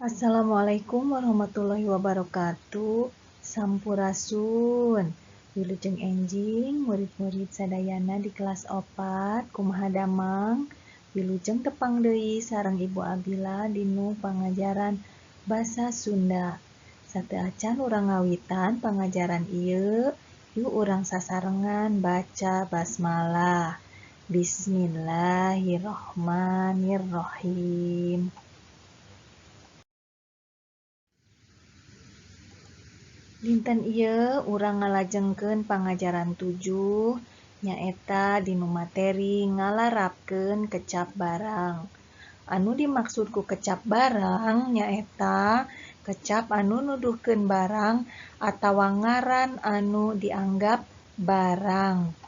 Assalamualaikum warahmatullahi wabarakatuh. Sampurasun. Wilujeng enjing murid-murid sadayana di kelas 4 kumaha damang. Wilujeng tepang deui sareng Ibu Abila dinu pangajaran Basa Sunda. Sateuacan urang ngawitan pangajaran ieu, yuk urang sasarengan baca basmalah. Bismillahirrohmanirrohim. Dinten ieu urang ngalajengkeun pangajaran 7 nyaeta dinu materi ngalarapkeun kecap barang. Anu dimaksud ku kecap barang nyaeta kecap anu nuduhkeun barang atawa ngaran anu dianggap barang.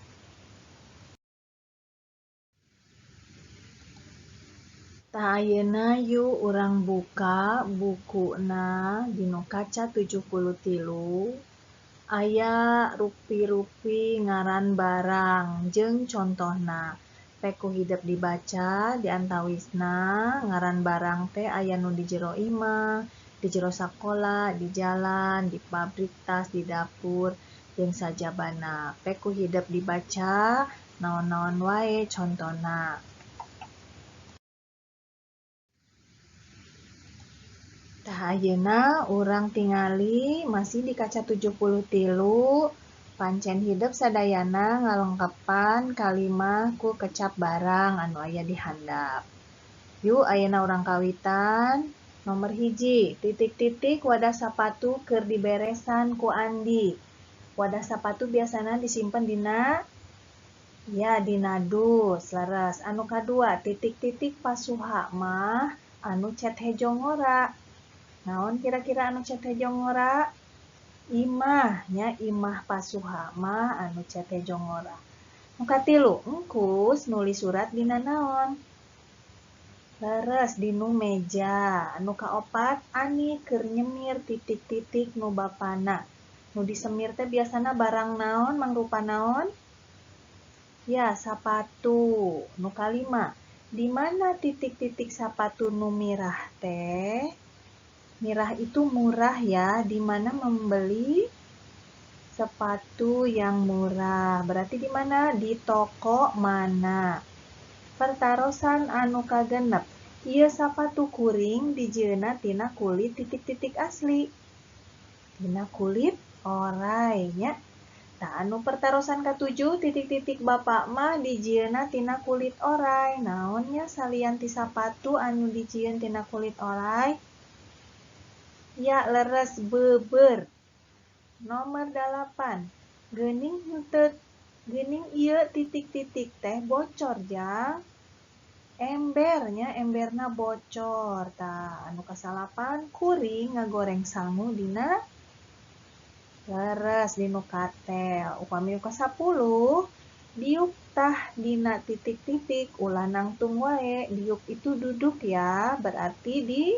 Tah ayeuna yuk urang buka bukuna dinu kaca 73 aya rupi-rupi ngaran barang jeung contohna. Pek ku hidep dibaca di antawisna ngaran barang teh aya nu di jero imah, di jero sakola, di jalan, di pabrik tas, di dapur jeung sajabana. Pek ku hidep dibaca naon-naon wae contona. Tah ayeuna urang tingali masih di kaca 73 pancen hidep sadayana ngalengkepan kalimah ku kecap barang anu aya di handap. Yuk ayeuna urang kawitan nomor 1 titik-titik wadah sapatu keur diberesan ku Andi. Wadah sapatu biasana disimpen dina ya dina dus leres. Anu kadua titik-titik pasuha mah anu cet hejo ngora. Naon kira-kira anu cet hejo ngora? Imah nya, imah pasuha mah anu cet hejo ngora. Nu katilu, engkus nulis surat dina naon? Leres dinu meja. Anu kaopat, Ani keur nyemir titik-titik nu bapana. Nu disemir teh biasana barang naon mangrupa naon? Ya, sapatu. Nu kalima, di mana titik-titik sapatu nu mirah teh? Mirah itu murah ya, di mana membeli sepatu yang murah. Berarti di mana? Di toko mana? Pertarosan anu kagenep. Ieu sapatu kuring dijieunna tina kulit titik-titik asli. Tina kulit orai nya. Tah anu pertarosan katujuh titik-titik bapak mah dijieunna tina kulit orai. Naon nya salian ti sapatu anu dijieun tina kulit orai? Ya, leres beber. Nomor 8. Geuning henteu geuning ieu titik-titik teh bocor jang. Embernya, emberna bocor. Tah, anu kasalapan kuring ngagoreng sangu dina leres dinu katel. Upami nu ka-10 diuk tah dina titik-titik ulah nangtung wae. Diuk itu duduk ya, berarti di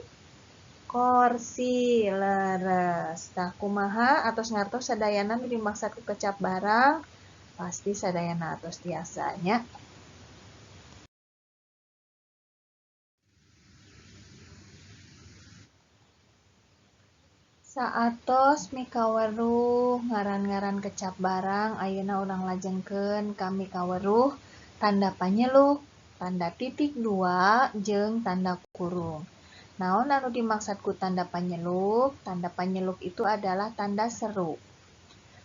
korsi leres. Tah kumaha atos ngartos sadayana nu dimaksud ku kecap barang? Pasti sadayana atos tiasanya. Saatos mikaweruh ngaran-ngaran kecap barang ayeuna urang lajengkeun ka mikaweruh tanda panyeluk, tanda titik dua jeung tanda kurung. Naon anu dimaksud ku tanda panyeluk? Tanda panyeluk itu adalah tanda seru.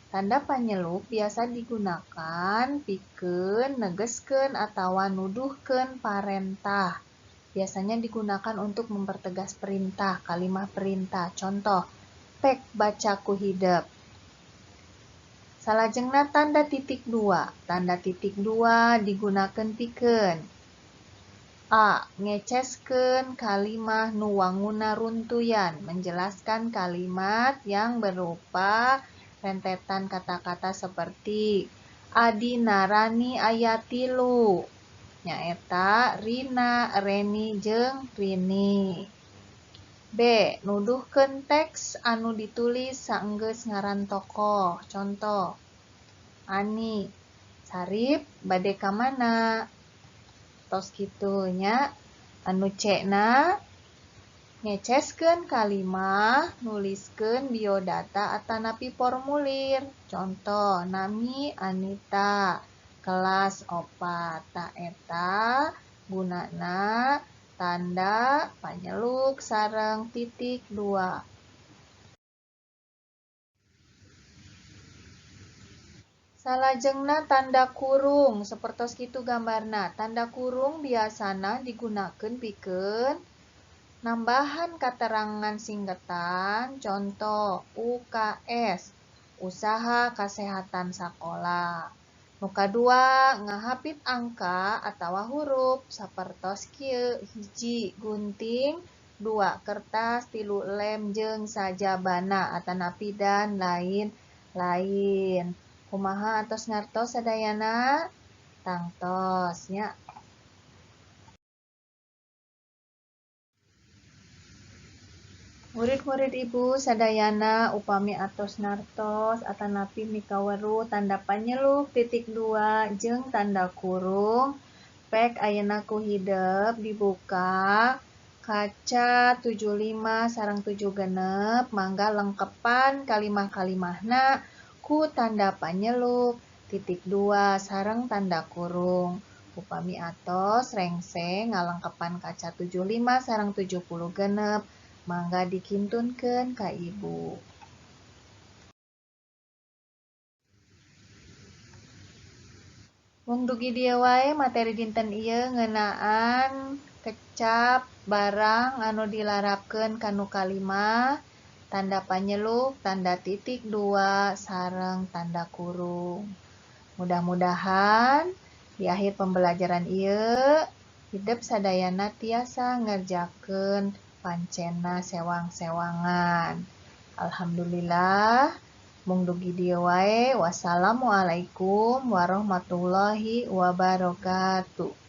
Tanda panyeluk biasa digunakan pikeun negeskeun atawa nuduhkeun parentah. Biasanya digunakan untuk mempertegas perintah, kalimah perintah. Contoh, pek baca ku hidep. Salajengna tanda titik dua. Tanda titik dua digunakan pikeun A. Ngeceskeun kalimah nu wanguna runtuyan, menjelaskan kalimat yang berupa rentetan kata-kata seperti Adina Rani aya tilu, nyaeta Rina, Reni jeung Rini. B. Nuduhkeun teks anu ditulis saenggeus ngaran tokoh. Contoh, Ani, Sarip bade ka mana? Tos kitu nya. Anu C na Ngeceskeun kalimah, nuliskeun biodata atanapi formulir. Contoh, nami Anita, kelas 4. Tah eta gunana tanda panyeluk sareng titik dua. Salajengna tanda kurung, sapertos kitu gambarna. Tanda kurung biasana digunakeun pikeun nambahan katerangan singketan, contoh UKS, usaha kasehatan sakola. Nu kadua ngahapit angka atawa huruf sapertos kieu, 1 gunting, 2 kertas, 3 lem jeung sajabana atanapi dan lain-lain. Kumaha atos ngartos sadayana? Tangtos nya. Murid-murid ibu sadayana upami atos nartos atanapi mikaweruh tanda panyeluk titik dua jeung tanda kurung pek ayeuna ku hidep dibuka kaca 75 sareng 76 mangga lengkepan kalimah-kalimahna ku tanda panyeluk titik dua sareng tanda kurung. Upami atos rengse ngalengkepan kaca 75 sareng 76 mangga dikintunkeun ka ibu. Mung dugi dieu wae materi dinten ieu ngeunaan kecap barang anu dilarapkeun kanu kalimah, tanda panyeluk, tanda titik dua, sareng tanda kurung. Mudah-mudahan di akhir pembelajaran ieu hidep sadayana tiasa ngerjakeun pancena sewang-sewangan. Alhamdulillah, mung dugi dieu wae. Wassalamualaikum warahmatullahi wabarakatuh.